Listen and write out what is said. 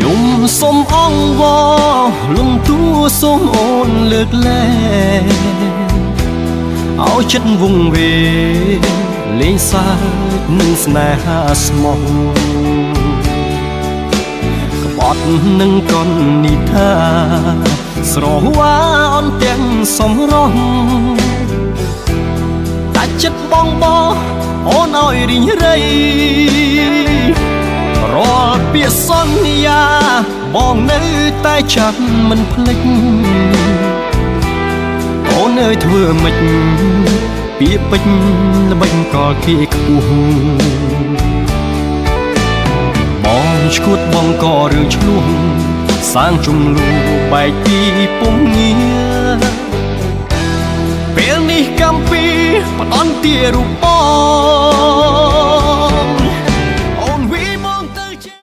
យំសុំអង្វរលំទួសូមអូនលើកលែងឲ្យចិត្តវងវេលេងសើចនឹងស្នេហាស្មោះក្បត់នឹងកននិថាស្រវាអនទាំងសំរងតែចិត្តបងបអូនឲ្យរីងរៃ រាល់ពាក្យសន្យាបងនៅតែចាំមិនភ្លេចអូនអើយធ្វើម៉េចពាក្យពេចន៍ល្បិចកលគេខ្ពស់បងឈួតបងក៏រឿងឆ្លោះសាងជំលូបែកពីពុំងារពេលនេះកម្មពីផ្ដន់ទារូបបង